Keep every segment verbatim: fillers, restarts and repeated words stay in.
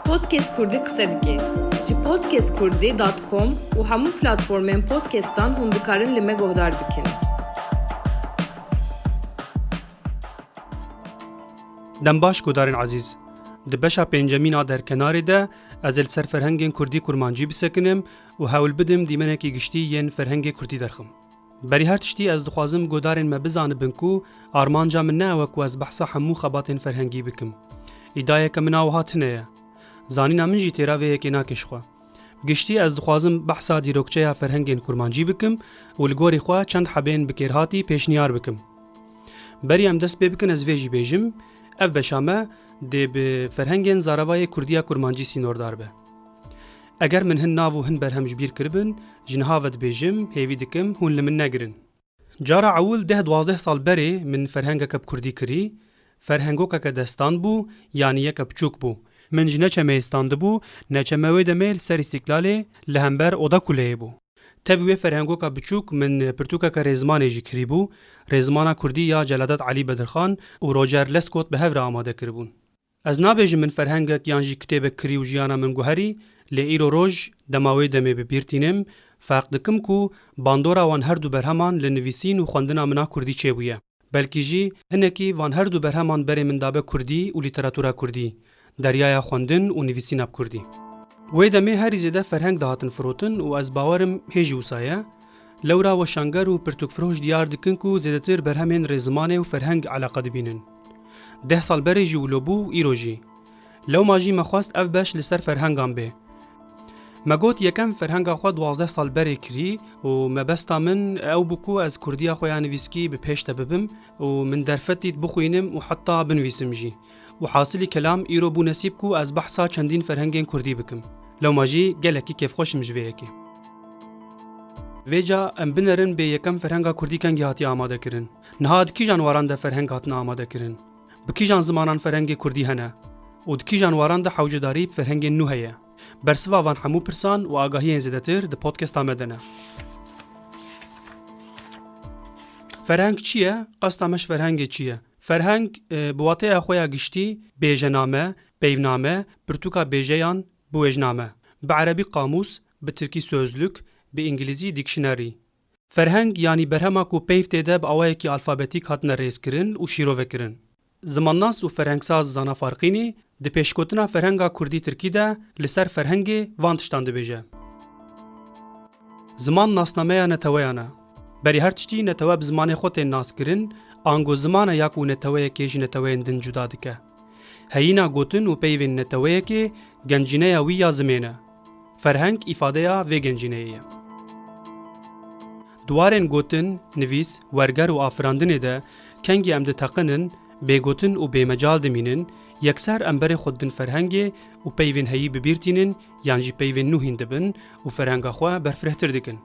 Podcast Kurdî qise dike. Ji podcast kurdî dot com û hemû platformên podcastan hûn dikarin li me guhdar bikin. Dem baş, guhdarên ezîz. Di beşa pêncemîn a Derkenarê de ez ê li ser ferhengên kurdî kurmancî bisekinim û hewl bidim dîmenekî giştî yên ferhengê kurdî derxim. Berî her tiştî ez dixwazim guhdarên me bizanibin ku armanca min ne ew e ku ez behsa hemû xebatên ferhengî bikim. Îdayeke min a wiha tune ye. Zanîna min jî têra vê yekê nake ji xwe. Bi giştî ez dixwazim behsa dîrokçeya ferhengên kurmancî bikim û li gorî xwe çend hebên bikêrhatî pêşniyar bikim. Berî em dest pê bikin ez vê jî bêjim, ev beşa me dê bi ferhengên zaravayê kurdî ya kurmancî sînordar be. Eger min hin nav û hin berhem ji bîr kiribin, ji niha ve dibêjim, hêvî dikim hûn li min negirin. Cara ewil deh duwazdeh sal berê min ferhengeke bi kurdî kirî, ferhengokeke destan bû, yanî yeke biçûk bû. Min ji neçemeyê standibû, neçeme wê demê li ser Îstîklalê li hember Oda Kuleyê bû. Tev wê ferhengoka biçûk min pirtûkeke rêzimanê jî kirîbû, rêzimana kurdî ya Celadet Elî Bedirxan û Roger Lescot bi hev re amade kiribûn. Ez nabêjim min ferhengek yan jî kitêbek kirî û jiyana min guherî, lê îro roj dema wê demê bi bîr tînim, ferq dikim ku bandora wan her du berheman li nivîsîn û xwendina min a kurdî çêbûye. Belkî jî hinekî van her du berheman berê min dabe kurdî û lîteratura kurdî, deryaya xwendin û nivîsîna bi kurdî. Wê demê herî zêde ferheng dihatin firotin û ez bawerim hê jî wisa ye. Lewra weşanger û pirtûkfiroş diyar dikin ku zêdetir berhemên rêzimanê û ferheng eleqe dibînin. Deh sal berê jî wilo bû û îro jî. Lewma jî me xwest ev beş li ser ferhengan bê. Me got yekem ferhenga xwe duwazdeh sal berê kirî û mebesta min ew bû ku ez kurdiya xwe ya nivîskî bi pêş de bibim û min derfetî bixwînim û heta binivîsim jî. Û hasilî kelam îro bû nesîb ku ez behsa çendîn ferhengên kurdî bikim. Lewma jî gelekî kêfxweş im ji vê yekê. Vêca em binerin bê yekem ferhenga kurdî kengî hatiye amadekirin. Niha di kîjan waran de ferheng hatine amadekirin? Bi kîjan zimanan ferhengê kurdî hene? Û di kîjan waran de hewcedarî bi ferhengên nû heye? Bersiva van hemû pirsan û agahiyên zêdetir di podcasta me de ne. Ferheng çi ye? Qesta me ji ferhengê çi ye? Ferheng, e, bi wateya xwe ya giştî bêjename, peyvname, pirtûka bêjeyan, biwêjname. Bi erebî qamûs, bi tirkî sözlük, bi îngilîzî dictionary. Ferheng, yanî berhema ku peyv tê de bi awayekî alfabetîk hatine rêzkirin û şîrovekirin. Zimannas û ferhengsaz Zana Farqînî di pêşgotina ferhenga kurdî-tirkî de li ser ferhengê van tiştan dibêje. Ziman nasnameya neteweyan e. Berî her tiştî netewe bi zimanê xwe tên naskirin, ango ziman e ya ku neteweyekê ji neteweyên din cuda dike. Heyîna gotin û peyvên neteweyekê gencîneya wî ya zimên e. Ferheng îfadeya vê gencîneyê ye. Di warên gotin, nivîs, werger û afirandinê de kengî em diteqinin, bêgotin û bêmecal dimînin, yekser em berê xwe didin ferhengê û peyvên heyî bi bîr tînin yan jî peyvên nû hîn dibin û ferhenga xwe berfirehtir dikin.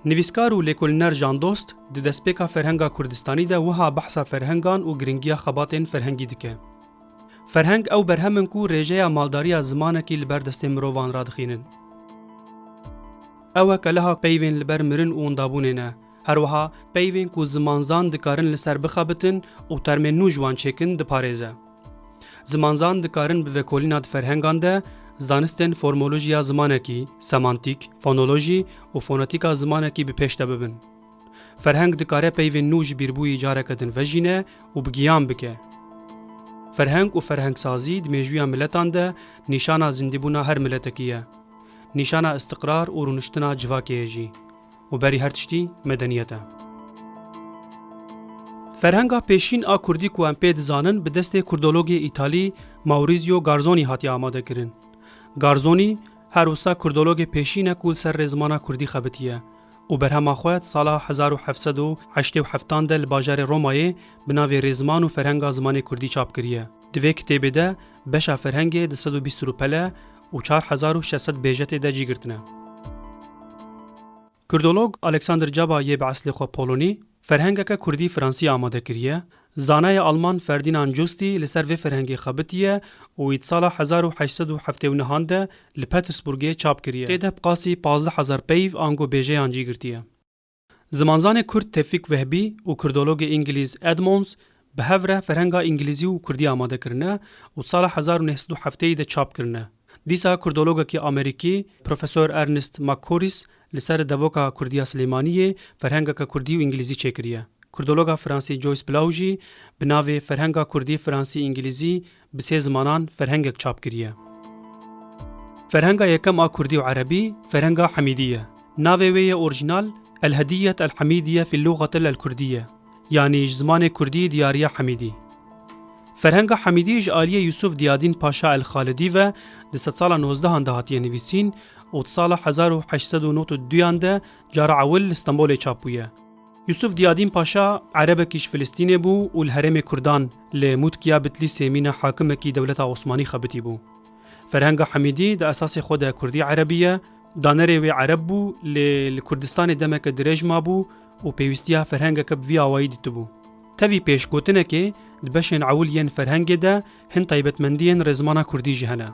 Nivîskar û lêkolîner Jan Dost di destpêka ferhenga Kurdistanî de wiha behsa ferhengan û giringiya xebatên ferhengî dike. Ferheng ew berhem in ku rêjeya maldariya zimanekî li ber destê mirovan radixînin. Ew e keleha peyvên li ber mirin û windabûnê ne. Her wiha peyvên ku zimanzan dikarin li ser bixebitin û termên nû ji wan çêkin diparêze. Zimanzan dikarin bi vekolîna di ferhengan de zanistên formolojiya zimanekî, semantîk, fonolojî û fonetîka zimanekî bi pêş de bibin. Ferheng dikare peyvên nû ji bîrbûyî careke din vejîne û bi giyan bike. Ferheng û ferhengsazî di mêjûya miletan de nîşana zindîbûna her miletekî ye. Nîşana îstiqrar û rûniştina civakê ye jî. Û berî her tiştî medeniyet e. Ferhenga pêşîn a kurdî ku em pê dizanin bi destê kurdologê îtalî Maurizio Garzonî hatiye amadekirin. Garzonî her wisa kurdologê pêşîn e ku li ser rêzimana kurdî xebitiye û berhema xwe di sala hezar û heft sed û heştê û heftan de li bajarê Romayê bi navê Rêziman û Ferhenga Zimanê Kurdî çap kiriye. Di vê kitêbê de beşa ferhengê di sed û bîst rûpele û çar hezar û şeş sed bêjetê de cî girtine. Kurdolog Alexander Caba yê bi eslê xwe Polonî, ferhengeke kurdî-fransî amade kiriye. Zanayê Alman Ferdinand Justi li ser vê ferhengê xebitiye û wî di sala hezar û heşt sed û heftê û nehan de li Petersburgê çap kiriye. Tê de bi qasî pazdeh hezar peyv ango bêjeyan cî girtiye. Zimanzanê kurd Tevfîk Vehbî û kurdologê îngilîz Edmonds Bi hev re ferhenga îngilîzî û kurdî amade kirine û di sala hezar û neh sed û heftê de çap kirine. Dîsa kurdologekî amerîkî, Profesor Ernest McCorries, li ser devoka kurdî ya Silêmaniyê ferhengeke kurdî û îngilîzî çêkiriye. Kurdologa fransî Joyce Blau jî bi navê Ferhenga Kurdî Fransî Îngilîzî bi sê zimanan ferhengek çap kiriye. Ferhenga yekem a kurdî û erebî ferhenga Hemîdî ye. Navê wê yê orîjînal El Hediyet El Hemîdiye fî Luxatil El Kurdiye, yanî ji zimanê kurdî diyariya Hemîdî. Ferhenga Hemîdî ji aliyê Yusuf Diyadîn Paşa El Xalidî ve di sedsala nozdehan de hatiye nivîsîn û di sala hezar û heşt sed û nod û duyan de cara ewil li Stenbolê çap bûye. Yusuf Diyadîn Paşa erebekî ji Filistînê bû û li herêmê Kurdan li Mûtkiya Bitlîsê mîna hakimekî dewleta Osmanî xebitî bû. Ferhenga Hemîdî di esasê xwe de kurdî erebî ye. Danerê wê ereb bû, lê li Kurdistanê demeke dirêj mabû û pêwîstiya ferhengeke bi vî awayî dîtibû. Tevî pêşgotinekê, di beşên ewil yên ferhengê de hin taybetmendiyên rêzimana kurdî jî hene.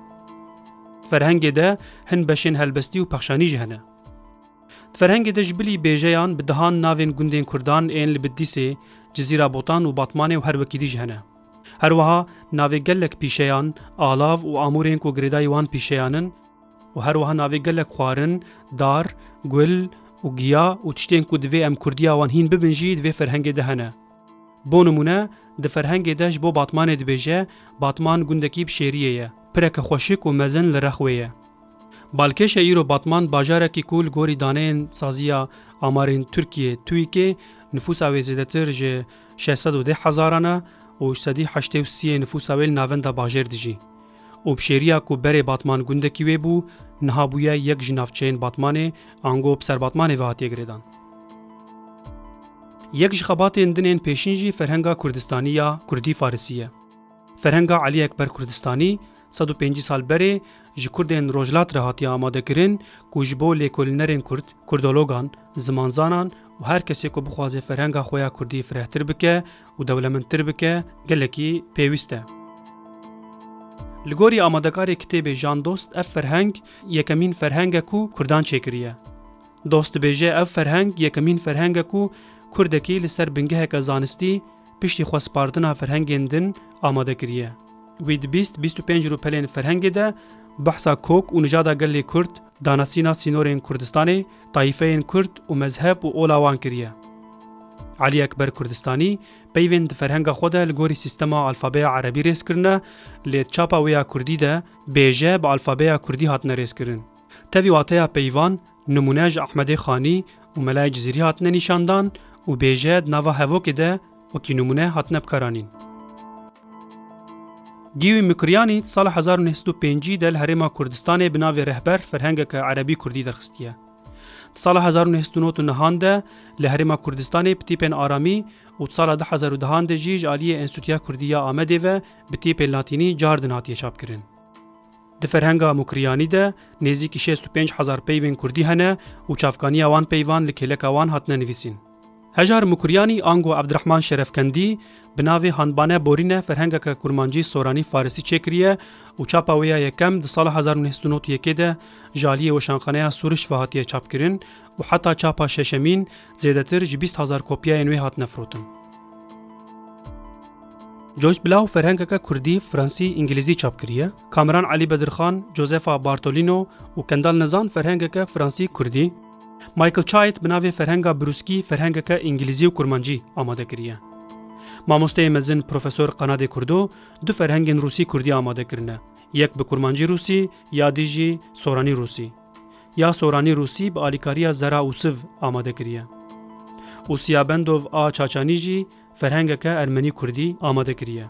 Ferhengê de hin beşên helbestî û pexşanî jî hene. Di ferhengê de ji bilî bêjeyan bi dehan navên gundên kurdan ên li Bidlîsê, Cizîra Botan û Batmanê û her wekî dî jî hene. Her wiha navê gelek pîşeyan, alav û amûrên ku girêdayî wan pîşeyan in û her wiha navê gelek xwarin, dar, gul û giya û tiştên ku divê em kurdiya wan hîn bibin jî di vê ferhengê de hene. Bo nimûne, di ferhengê de ji bo Batmanê dibêje, Batman gundekî bi şêriyê ye, pireke xweşik û mezin li rex wê ye. Balkêş e îro Batman bajarekî ku li gorî daneyên saziya amarên Tirkiyê, TÜİKê, nifûsa wê zêdetir ji şeş sed û deh hezaran e û ji sedî heştê û sê yê nifûsa wê li navenda bajêr dijî. Û bi şêriya ku berê Batman gundekî wê bû, niha bûye yek ji navçeyên Batmanê, ango bi ser Batmanê ve hatiye girêdan. Yek ji xebatên din ên pêşîn jî ferhenga Kurdistanî ya Kurdî Farisî ye. Ferhenga Elî Ekber Kurdistanî sed û pêncî sal berê ji Kurdên Rojhilat re hatiye amadekirin ku ji bo lêkolînerên Kurd, kurdologan, zimanzanan û her kesê ku bixwaze ferhenga xwe ya Kurdî firehtir bike û dewlemendtir bike, gelekî pêwîst e. Li gorî amadekarê kitêbê Jan Dost, ev ferheng yekemîn ferheng e ku Kurdan çêkiriye. Dost dibêje, ev ferheng yekemîn ferheng e ku Kurdekî li ser bingeheke zanistî piştî xwespardina ferhengên din amade kiriye. Wî di bîst, bîst û pênc rûpelên ferhengê de behsa kok û nijada gelê Kurd, danasîna sînorên Kurdistanê, tayîfeyên Kurd û mezheb û ola wan kiriye. Elî Ekber Kurdistanî peyvên di ferhenga xwe de li gorî sîstema alfabeya erebî rêz kirine, lê di çapa wê ya Kurdî de bêje bi alfabeya Kurdî hatine rêzkirin. Tevî wateya peyvan, nimûne ji Ehmedê Xanî û Melayê Cizîrî hatine nîşandan û bêje di nava hevokê de wekî nimûne hatine bikaranîn. Gîwî Mukriyanî di sala hezar û neh sed û pêncî de li Herêma Kurdistanê bi navê Rehber ferhengeke erebî kurdî derxistiye. Di sala hezar û neh sed û nod û nehan de li Herêma Kurdistanê bi tîpên aramî û di sala du hezar û dehan de jî ji aliyê Enstîtuya Kurdî ya Amedê ve bi tîpên latînî cardin hatiye çapkirin. Di ferhenga Mukriyanî de nêzîkî şêst û pênc hezar peyvên kurdî hene û çavkaniya wan peyvan li kêleka wan hatine nivîsîn. Hejar Mukriyanî ango Evdirehman Şerefkendî bi navê Hanbane Borîne ferhengeke kurmancî soranî farisî çêkiriye û çapa wê ya yekem di sala hezar û neh sed û nod û yekê de ji aliyê Weşanxaneya Sûriş ve hatiye çapkirin û heta çapa şeşemîn zêdetir ji bîst hezar kopyayên wê hatine firotin. Joyce Blau ferhengeke kurdî, fransî, îngilîzî çap kiriye. Kameran Elî Bedirxan, Josefa Bartolino û Kendal Nizan ferhengeke fransî kurdî. Michael Chait bi navê Ferhenga Brûskî ferhengeke îngilîzî û kurmancî amade kiriye. Mamosteyê mezin Profesor Qanadê Kurdo du ferhengên rûsî kurdî amade kirine. Yek bi kurmancî rûsî, ya dî jî soranî rûsî. Ya soranî rûsî bi alîkariya Zera Ûsiv amade kiriye. Ûsiya Bendov a Çaçanî jî ferhengeke ermenî kurdî amade kiriye.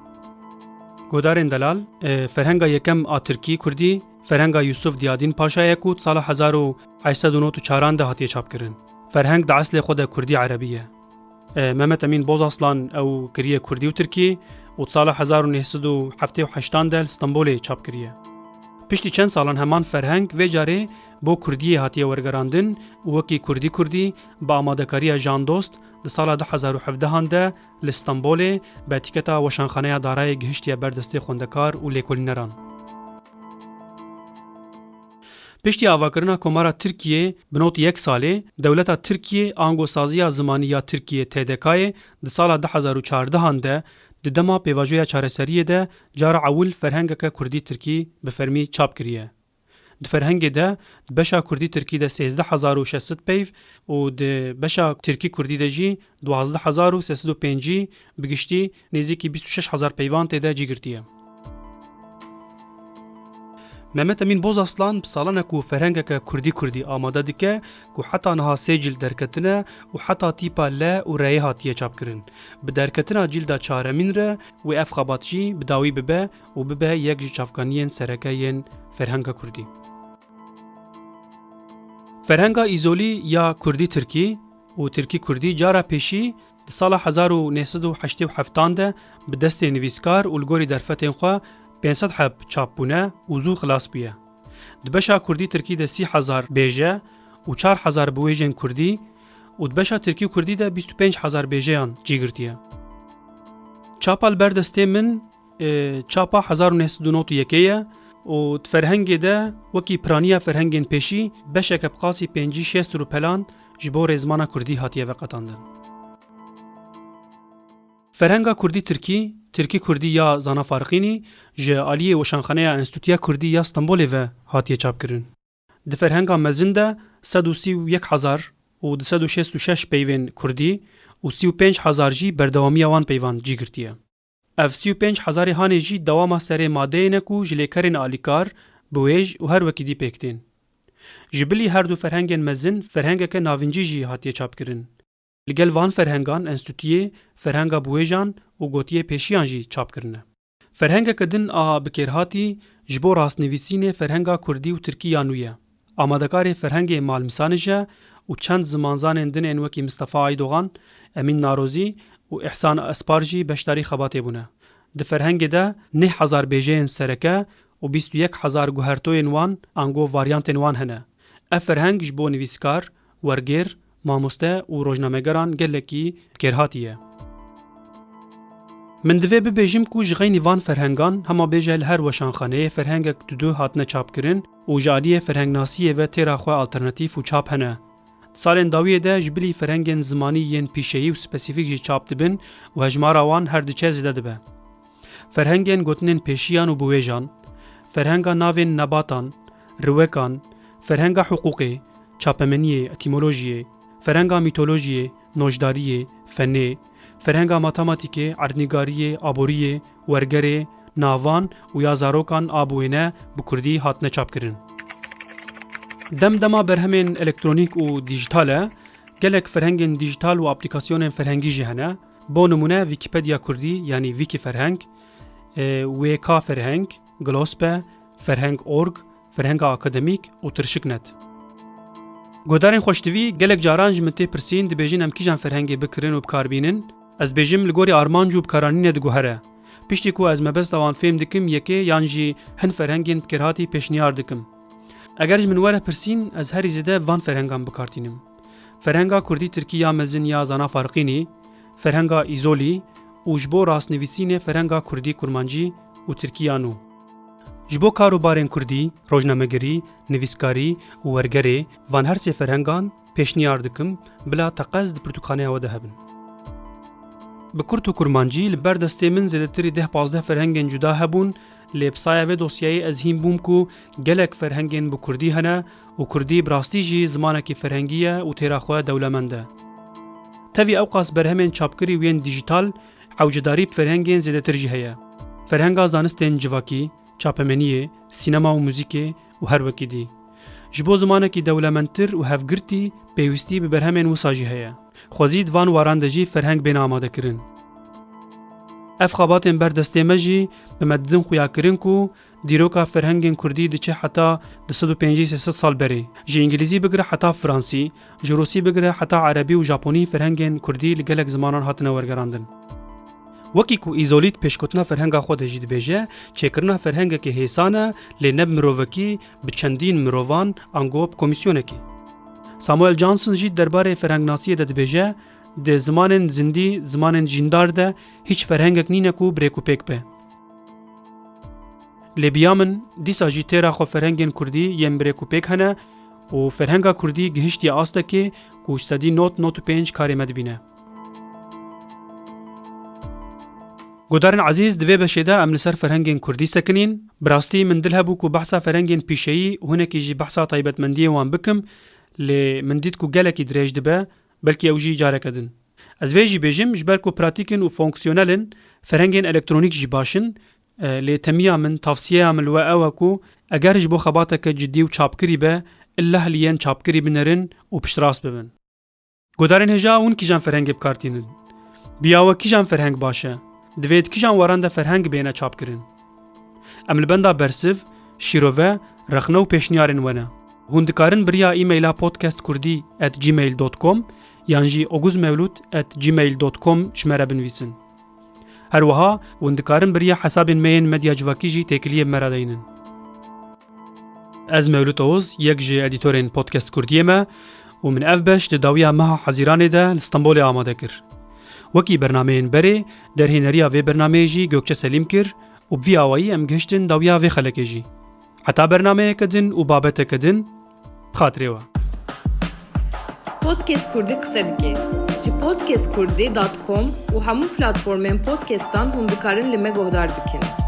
Godarên delal, e, ferhenga yekem a tirkî kurdî, ferhenga Yusuf Diyadîn Paşa ye ku di sala hezar û heşt sed û nod û çaran de hatiye çapkirin. Ferheng di eslê xwe de kurdî erebî ye. E, Mehmet Emîn Bozaslan ew kiriye kurdî û tirkî û di sala hezar û neh sed û heftê û heştan de li Stenbolê çap kiriye. Piştî çend salan heman ferheng vê carê bo kurdiyê hatiye wergerandin û wekî Kurdî Kurdî bi amadekariya Jan Dost di sala du hezar û hevdehan de li Stenbolê bi etîketa Weşanxaneya Darayê gihiştiye ber destê xwendekar û lêkolîneran. Piştî avakirina Komara Tirkiyê bi nod û yek salê, dewleta Tirkiyê ango Saziya Zimanî ya Tirkiyê, T D K'yê, di sala du hezar û çardehan de Di dema pêvajoya çareseriyê de cara ewil ferhengeke kurdî-tirkî bi fermî çap kiriye. Di ferhengê de, di beşa kurdî-tirkî de sêzdeh hezar û şeş sed peyv û di beşa tirkî-kurdî de jî duwazdeh hezar û sê sed û pêncî, bi giştî nêzîkî bîst û şeş hezar peyvan tê de cî girtiye. Mehmet Emîn Bozaslan bi salan e ku ferhengeke kurdî-kurdî amade dike ku heta niha sê cîld derketine û heta tîpa L û R'yê hatiye çapkirin. Bi derketina cîlda çaremîn re wê ev xebat jî bi dawî bibe û bibe yek ji çavkaniyên sereke yên ferhenga kurdî. Ferhenga Îzolî ya kurdî-tirkî û tirkî-kurdî cara pêşî di sala hezar û neh sed û heştê û heft de bi destê nivîskar û li gorî derfetên xwe pênc sed heb çap bûne û zû xilas bûye. Di beşa kurdî-tirkî de sî hezar bêje û çar hezar biwêjên kurdî û di beşa tirkî-kurdî de bîst û pênc hezar bêjeyan cî girtiye. Çapa li ber destê min, e, çapa hezar û neh sed û nod û yekê ye û di ferhengê de wekî piraniya ferhengên pêşî beşeke bi qasî pêncî şêst rûpelan ji bo rêzmana kurdî hatiye veqetandin. Ferhenga kurdî-tirkî, tirkî-kurdî ya Zana Farqînî ji aliyê Weşanxaneya Enstîtuya Kurdî ya Stenbolê ve hatiye çapkirin. Di ferhenga mezin de sed û sî û yek hezar û du sed û şêst û şeş peyvên kurdî û sî û pênc hezar jî berdewamiya wan peyvan cî girtiye. Ev sî û pênc hezarê hanê jî dewama serê madeyê ne ku ji lêkerên alîkar, biwêj û her wekî dî pêk tên. Ji bilî her du ferhengên mezin ferhengeke navincî jî hatiye çapkirin. Li gel van ferhengan enstîtuyê ferhenga biwêjan û gotiyê pêşiyan jî çap kirine. Ferhengeke din a bikêrhatî ji bo rastnivîsînê ferhenga kurdî û tirkî ya nû ye. Amadekarê ferhengê Malmîsanij e û çend zimanzanên din ên wekî Mistefa Aydogan, Emîn Narozî û Îhsan Espar jî beşdarî xebatê bûne. Di ferhengê de neh hezar bêjeyên sereke û bîst û yek hezar guhertoyên wan ango varyantên wan hene. Ev ferheng ji bo nivîskar, wergêr, mamoste û rojnamegeran gelekî bikêrhatî ye. Min divê bibêjim ku ji xeynî van ferhengan, hema bêje li her weşanxaneyê ferhengek dudu hatine çapkirin û ji aliyê ferhengnasiyê ve têra xwe alternatîf û çap hene. Di salên dawiyê de ji bilî ferhengên zimanî yên pîşeyî û spesîfîk jî çap dibin û hejmara wan her diçe zêde dibe. Ferhengên gotinên pêşiyan û biwêjan, ferhenga navên nebatan, riwekan, ferhenga hiqûqê, çapemeniyê, etîmolojiyê, ferhenga mîtolojiyê, nojdariyê, fenê, ferhenga matematîkê, erdnîgariyê, aboriyê, wergerê, navan û ya zarokan a bi wêne bi kurdî hatine çapkirin. Dem dema berhemên elektronîk û dîjîtal e, gelek ferhengên dîjîtal û aplîkasyonên ferhengî jî hene. Bo nimûne Wîkîpedya Kurdî, yanî Wîkîferheng, e, W K Ferheng, Glospe, Ferheng org, Ferhenga Akademîk û Tirşiknet. Guhdarên xweştivî, gelek caran ji min tê pirsîn, dibêjin em kîjan ferhengê bikirin û bikarbînin? Ez dibêjim li gorî armanc û bikaranînê diguhere. Piştî ku ez mebesta wan fêm dikim, yekê yan jî hin ferhengên bikêrhatî pêşniyar dikim. Eger ji min were pirsîn, ez herî zêde van ferhengan bikartînim. Ferhenga kurdî-tirkî ya mezin ya Zana Farqînî, ferhenga Îzolî û ji bo rastnivîsînê ferhenga kurdî-kurmancî û tirkî ya nû. Ji bo kar û barên kurdî, rojnamegerî, nivîskarî û wergerê, van her sê ferhengan pêşniyar dikim, bila teqez di pirtûkxaneya we de hebin. Bi kurt û kurmancî, li ber destê min zêdetirî deh pazdeh ferhengên cuda hebûn, lê bi saya vê dosyayê ez hîn bûm ku gelek ferhengên bi kurdî hene û kurdî bi rastî jî zimanekî ferhengî ye û têra xwe dewlemend e. Tevî ewqas berhemên çapkirî û yên dîjîtal hewcedarî bi ferhengên zêdetir jî heye. Ferhenga zanistên civakî, çapemeniyê, sînema û muzîkê û her wekî dî. Ji bo zimanekî dewlemendtir û hevgirtî, pêwîstî bi berhemên wisa jî heye. Xwezî di van waran de jî ferheng bêne amadekirin. Ev xebatên ber destê me jî bi me didin xuyakirin ku dîroka ferhengên kurdî diçe heta du sed û pêncî sê sed sal berê. Ji îngilîzî bigire heta fransî, ji rûsî bigire heta erebî û japonî ferhengên kurdî li gelek zimanan hatine wergerandin. Wekî ku Îzolî di pêşketina ferhenga xwe de jî dibêje, çêkirina ferhengekê hêsan e, lê ne bi mirovekî, bi çendîn mirovan, ango bi komîsyonekê. Samuel Johnson jî derbarê ferhengnasiyê de dibêje, di zimanên zindî, zimanên jîndar de hîç ferhengek nîne ku bi rêk û pêk be. Lê bi ya min, dîsa jî têra xwe ferhengên kurdî yên bi rêk û pêk hene û ferhenga kurdî gihiştiye astekê ku ji sedî nod nod û pênc karê me dibîne. Guhdarên ezîz, di vê beşê de em li ser ferhengên kurdî sekinîn. Bi rastî min dil hebû ku behsa ferhengên pîşeyî û hinekî jî behsa taybetmendiyê wan bikim, lê min dît ku gelekî dirêj dibe, belkî ew jî careke din. Ez vê jî bêjim, ji ber ku pratîk in û fonksiyonel in, ferhengên elektronîk jî baş in, e, lê temiya min, tavsiyeya min li we ew e ku eger ji bo xebateke cidî û çapkirî be, illeh li yên çapkirî binerin û piştrast bibin. Guhdarên hêja, hûn kîjan ferhengê bi kar tînin? Bi ya we kîjan ferheng baş e? Divê di kîjan weran de ferheng bêne çapkirin? Em li benda bersiv, şîrove, rexne û pêşniyarên we ne. Hûn dikarin bi riya e-maila podcastkurdî at gmail dot com yan jî oguzmevlut at gmail dot com ji me re binivîsin. Her wiha hûn dikarin bi riya hesabên me yên medya civakî jî têkiliyê bi me re deynin. Ez Mewlût Oğuz, yek ji edîtorên Podcast Kurdiyê me û min ev beş di dawiya meha Hezîranê de li Stenbolê amade kir. Wekî bernameyên berê, derhêneriya vê bernameyê jî Gökçe Selîm kir û bi vî awayî em gihiştin dawiya vê xelekê jî. Heta bernameyeke din û babeteke din, bi xatirê we. Podcast Kurdî qise dike. Ji podcast kurdî dot com û hemû platformên podcastan hûn dikarin li me guhdar bikin.